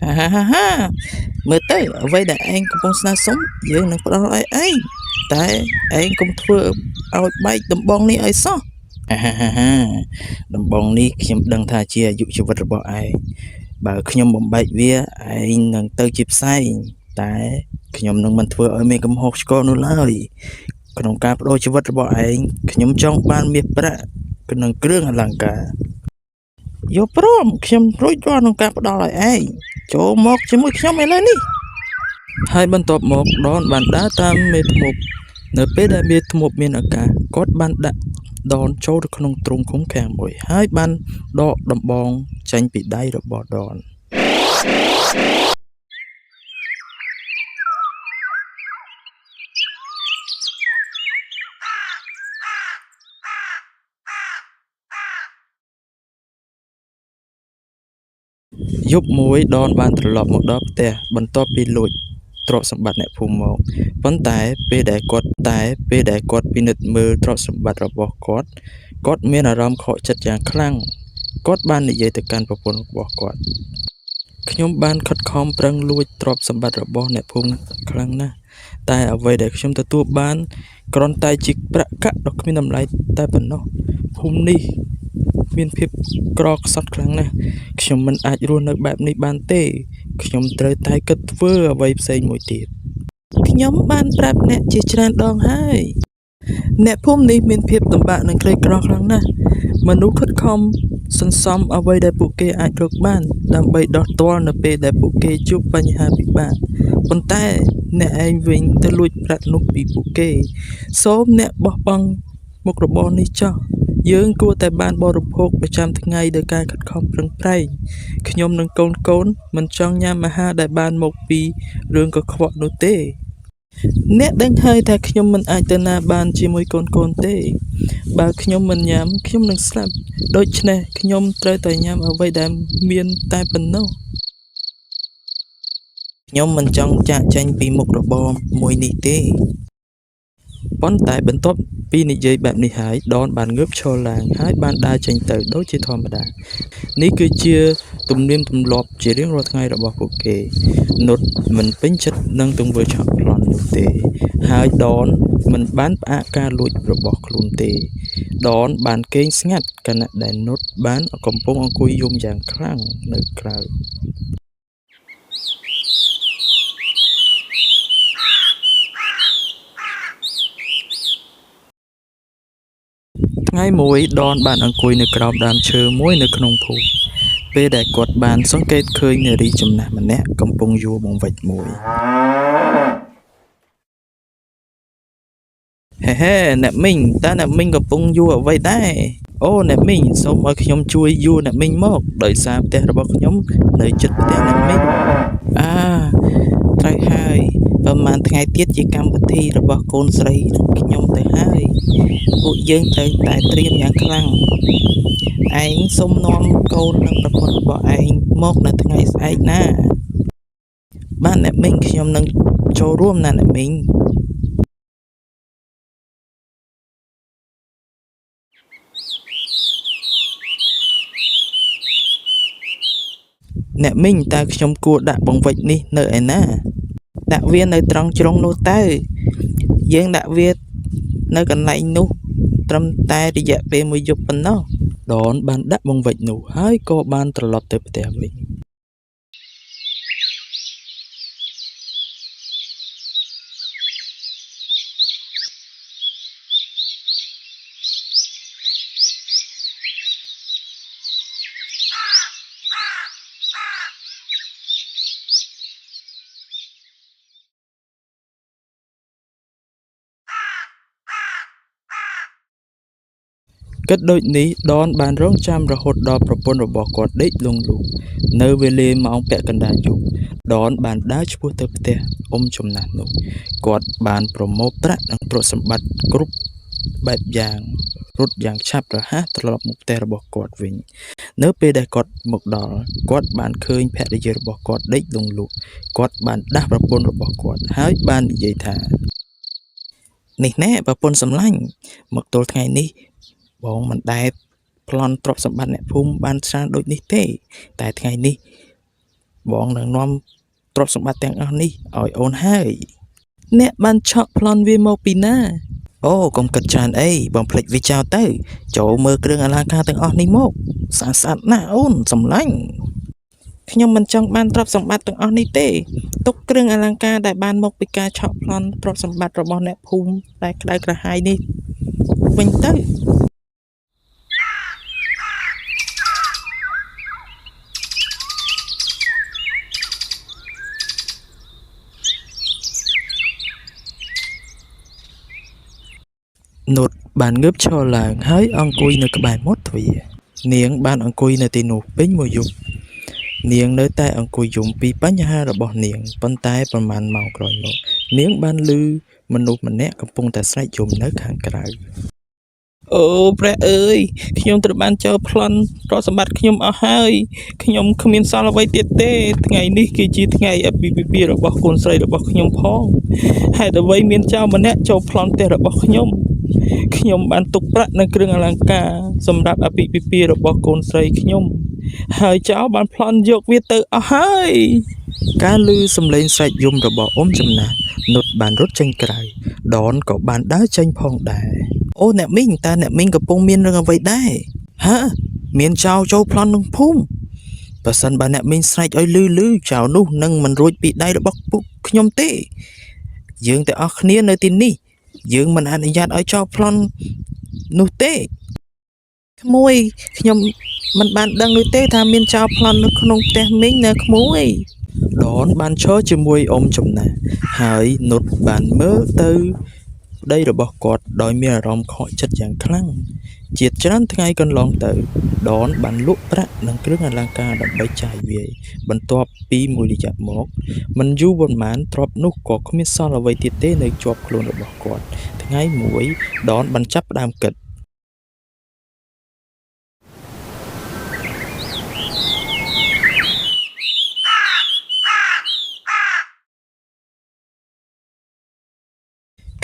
ហាហាហាហាមើលទៅអ្វីដែលឯងកំពុងស្នើសុំយើងនឹងផ្ដល់ឲ្យឯងតែឯងកុំធ្វើឲ្យបែកដំបងនេះឲ្យសោះហាហាហាហាដំបងនេះខ្ញុំដឹងថាជាអាយុជីវិតរបស់ឯងបើខ្ញុំបំបែកវាឯងនឹងទៅជាផ្សែងតែខ្ញុំនឹងមិនធ្វើឲ្យមានកំហុសឆ្គងនោះឡើយក្នុងការបដូរជីវិតរបស់ឯងខ្ញុំចង់បានមាសប្រាក់និងគ្រឿងអលង្ការ យកព្រមខ្ញុំរួចរាល់ក្នុងការផ្ដល់ឲ្យឯងចូលមកជាមួយខ្ញុំឥឡូវនេះហើយបន្ទាប់មកដនបានដើរតាមមេធ្មប់នៅពេលដែលមេធ្មប់មានឱកាសគាត់បានដាក់ដនចូលទៅក្នុងទ្រុងឃុំឃាំងមួយហើយបានដកដំបងចេញពីដៃរបស់ដនយប់មួយដនបានត្រឡប់មកដល់ផ្ទះបន្ទាប់ពីលួចទ្រព្យសម្បត្តិអ្នកភូមិមកប៉ុន្តែពេលដែលគាត់តែពេលដែលគាត់ពិនិត្យមើលទ្រព្យសម្បត្តិរបស់គាត់គាត់មានអារម្មណ៍ខកចិត្តយ៉ាងខ្លាំងគាត់បាននិយាយទៅកាន់ប្រពន្ធរបស់គាត់ខ្ញុំបានខិតខំប្រឹងលួចទ្រព្យសម្បត្តិរបស់អ្នកភូមិខ្លាំងណាស់តែអ្វីដែលខ្ញុំទទួលបានគ្រាន់តែជាប្រាក់កាក់ដ៏គ្មានតម្លៃតែប៉ុណ្ណោះភូមិនេះមានភាពក្រខ្សត់ខ្លាំងណាស់ខ្ញុំមិនអាចរស់នៅបែបនេះបានទេខ្ញុំត្រូវតែគិតធ្វើអ្វីផ្សេងមួយទៀតខ្ញុំបានប្រាប់អ្នកជាច្រើនដងហើយអ្នកភូមិនេះមានភាពលំបាកនិងក្រីក្រខ្លាំងណាស់មនុស្សខិតខំសន្សំអ្វីដែលពួកគេអាចរកបានដើម្បីដោះទាល់នៅពេលដែលពួកគេជួបបញ្ហាពិបាកប៉ុន្តែអ្នកឯងវិញទៅលួចប្រាក់នោះពីពួកគេសូមអ្នកបោះបង់មុខរបរនេះចោះយើងគួរតែបានបរិភោគប្រចាំថ្ងៃដោយការខិតខំប្រឹងប្រែងខ្ញុំនិងកូនៗមិនចង់ញ៉ាំអាហារដែលបានមកពីរឿងកខ្វក់នោះទេអ្នកដឹងហើយថាខ្ញុំមិនអាចទៅណាបានជាមួយកូនៗទេបើខ្ញុំមិនញ៉ាំខ្ញុំនឹងស្លាប់ដូច្នេះខ្ញុំត្រូវតែញ៉ាំអ្វីដែលមានតែប៉ុណ្ណោះខ្ញុំមិនចង់ចាកចេញពីមុខរបរមួយនេះទេប៉ុន្តែបន្ទាប់ពីនិយាយបែបនេះហើយដនបានងើបឈរឡើងហើយបានដើរចេញទៅដូចជាធម្មតានេះគឺជាទំនៀមទម្លាប់ជារៀងរាល់ថ្ងៃរបស់ពួកគេនុតមិនពេញចិត្តនឹងទង្វើឆក់ប្លន់នោះទេហើយដនមិនបានផ្អាកការលួចរបស់ខ្លួនទេដនបានគេងស្ងាត់ខណៈដែលនុតបានកំពុងអង្គុយយំយ៉ាងខ្លាំងនៅក្រៅថ្ងៃមួយដនបានអង្គុយនៅក្រោមដើមឈើមួយនៅក្នុងភូមិពេលដែលគាត់បានសង្កេតឃើញនារីចំណាស់ម្នាក់កំពុងយួរបង្វេចមួយហេហេអ្នកមីងតើអ្នកមីងកំពុងយួរអ្វីដែរអូអ្នកមីងសូមឲ្យខ្ញុំជួយយួរអ្នកមីងមកដោយសារផ្ទះរបស់ខ្ញុំនៅជិតផ្ទះអ្នកមីងអាត្រូវហើយប្រហែលថ្ងៃទៀតជាកម្មវិធីរបស់កូនស្រីខ្ញុំទៅហើយពួកយើងត្រូវតែត្រៀមយ៉ាងខ្លាំងឯងសូមនាំកូននិងប្រពន្ធរបស់ឯងមកនៅថ្ងៃស្អែកណាបាទអ្នកមីងខ្ញុំនឹងចូលរួមណាអ្នកមីងអ្នកមីងតើខ្ញុំគួរដាក់បង្វេចនេះនៅឯណាដាក់វានៅត្រង់ជ្រុងនោះទៅយើងដាក់វានៅកន្លែងនោះត្រឹមតែរយៈពេលមួយយប់ប៉ុណ្ណោះដនបានដាក់បង្វេចនោះហើយក៏បានត្រឡប់ទៅផ្ទះវិញគិតដូចនេះដនបានរងចាំរហូតដល់ប្រពន្ធរបស់គាត់ដេកលង់លក់នៅវេលាម៉ោងពាក់កណ្ដាលយប់ដនបានដើរឆ្ពោះទៅផ្ទះអ៊ំចំណាស់នោះគាត់បានប្រមូលប្រាក់និងទ្រព្យសម្បត្តិគ្រប់បែបយ៉ាងរត់យ៉ាងឆាប់រហ័សត្រឡប់មកផ្ទះរបស់គាត់វិញនៅពេលដែលគាត់មកដល់គាត់បានឃើញភរិយារបស់គាត់ដេកលង់លក់គាត់បានដាស់ប្រពន្ធរបស់គាត់ហើយបាននិយាយថានេះណែប្រពន្ធសម្លាញ់មកទល់ថ្ងៃនេះបងមិនដែលប្លន់ទ្រព្យសម្បត្តិអ្នកភូមិបានច្រើនដូចនេះទេតែថ្ងៃនេះ បងនឹងនាំទ្រព្យសម្បត្តិទាំងអស់នេះឲ្យអូនហើយ អ្នកបានឆក់ប្លន់វាមកពីណា អូកុំគិតច្រើនអីបងភ្លេចវាចោលទៅ ចូលមើលគ្រឿងអលង្ការទាំងអស់នេះមកស្អាតស្អាតណាស់អូនសម្លាញ់ខ្ញុំមិនចង់បានទ្រព្យសម្បត្តិទាំងអស់នេះទេទុកគ្រឿងអលង្ការដែលបានមកពីការឆក់ប្លន់ទ្រព្យសម្បត្តិរបស់អ្នកភូមិដែលក្តៅក្រហាយនេះវិញទៅ នុតបានងើបឈរឡើងហើយអង្គុយនៅក្បែរមាត់ទ្វារនាងបានអង្គុយនៅទីនោះពេញមួយយប់នាងនៅតែអង្គុយយំពីបញ្ហារបស់នាងប៉ុន្តែប្រមាណម៉ោងក្រោយមកនាងបានឮមនុស្សម្នាក់កំពុងតែស្រែកយំនៅខាងក្រៅអូព្រះអើយខ្ញុំត្រូវបានចោរប្លន់ទ្រព្យសម្បត្តិខ្ញុំអស់ហើយខ្ញុំគ្មានសល់អ្វីទៀតទេថ្ងៃនេះគឺជាថ្ងៃអាពាហ៍ពិពាហ៍របស់កូនស្រីរបស់ខ្ញុំផងហេតុអ្វីមានចោរម្នាក់ចូលប្លន់ផ្ទះរបស់ខ្ញុំ ខ្ញុំបានទុកប្រាក់និងគ្រឿងអលង្ការសម្រាប់អាពាហ៍ពិពាហ៍របស់កូនស្រីខ្ញុំ ហើយចោរបានប្លន់យកវាទៅអស់ហើយការឮសំឡេងស្រែកយំរបស់អ៊ំចំណាស់នុតបានរត់ចេញក្រៅដនក៏បានដើរចេញផងដែរអូអ្នកមីងតើអ្នកមីងកំពុងមានរឿងអ្វីដែរហាមានចោរចូលប្លន់ក្នុងភូមិបើសិនបើអ្នកមីងស្រែកឲ្យលឺលឺចោរនោះនឹងមិនរួចពីដៃរបស់ពួកខ្ញុំទេយើងទាំងអស់គ្នានៅទីនេះយើងមិនអនុញ្ញាតឲ្យចោរប្លន់នោះទេក្មួយខ្ញុំមិនបានដឹងនោះទេថាមានចោរប្លន់នៅក្នុងផ្ទះមីងនៅក្មួយដនបានឈរជាមួយអ៊ំចំណាស់ហើយនុតបានមើលទៅប្តីរបស់គាត់ដោយមានអារម្មណ៍ខកចិត្តយ៉ាងខ្លាំងជាច្រើនថ្ងៃកន្លងទៅដនបានលក់ប្រាក់និងគ្រឿងអលង្ការដើម្បីចាយវាយបន្ទាប់ពីមួយរយៈមកមិនយូរប៉ុន្មានទ្រព្យនោះក៏គ្មានសល់អ្វីទៀតទេនៅជាប់ខ្លួនរបស់គាត់ថ្ងៃមួយដនបានចាប់ផ្ដើមគិត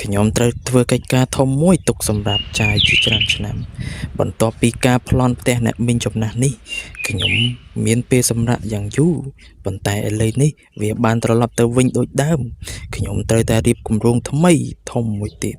ខ្ញុំត្រូវធ្វើកិច្ចការធំមួយទុកសម្រាប់ចាយជាច្រើនឆ្នាំ បន្ទាប់ពីការប្លន់ផ្ទះអ្នកមីងចំណាស់នេះខ្ញុំមានពេលសម្រាកយ៉ាងយូរប៉ុន្តែឥឡូវនេះវាបានត្រឡប់ទៅវិញដូចដើមខ្ញុំត្រូវតែរៀបគម្រោងថ្មីធំមួយទៀត